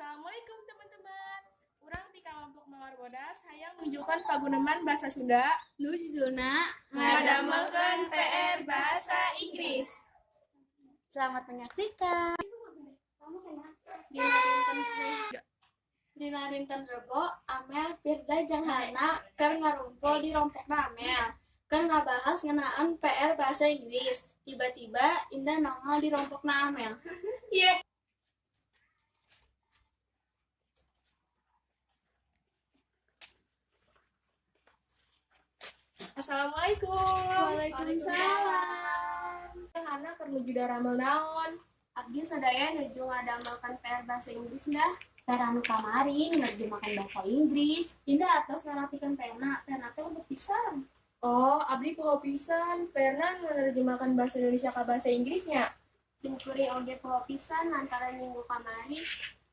Assalamualaikum teman-teman. Urang ti kalompok Mawar Bodas hayang nunjukkan paguneman bahasa Sunda Nu judulna ngadamelkeun PR bahasa Inggris. Selamat menyaksikan. Dina dinten Rebo, Amel, Firda jeung Hana keur ngarumpul di rompokna Amel. Keur ngabahas ngeunaan PR bahasa Inggris. Tiba-tiba Indah nongol di rompokna Amel. Ye. Assalamualaikum. Waalaikumsalam. Hana keur nuju daramel naon? Abdi sadaya nuju ngadamelkeun PR bahasa Inggris dah. PR anu kamari nerjemahkan bahasa Inggris. Indah atos ngarapikeun PR-na, PR-na teh ubet pisan. Oh, abdi poho pisan pernah menerjemahkan bahasa Indonesia ke bahasa Inggrisnya. Sim kuring oge poho pisan lantaran minggu kamari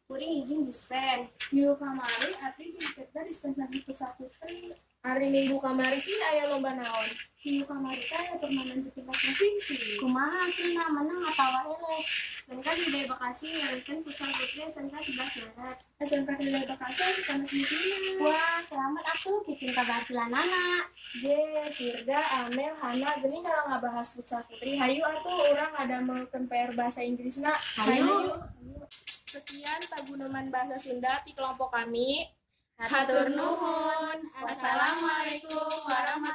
kuring izin dispen. Minggu kamari abdi jeung Firda dispen lagi futsal putri. Hari Minggu kamari sih aya lomba naon? Minggu kamari teh aya turnamen di tingkat provinsi. Kumaha hasilna, menang atawa eleh? SMK di Bekasi ngalihkeun futsal putri SMK 11 Maret. SMK di Bekasi asup kana semifinal. Wah, selamat atuh pikeun kaberhasilanana. Je, Firda, Amel, Hana, geuning kalau ngabahas futsal putri, hayu atuh urang ngadamelkeun PR bahasa Inggrisna. Hayu. Sekian paguneman bahasa Sunda ti kelompok kami. Hatur nuhun. Wassalamualaikum warahmatullahi.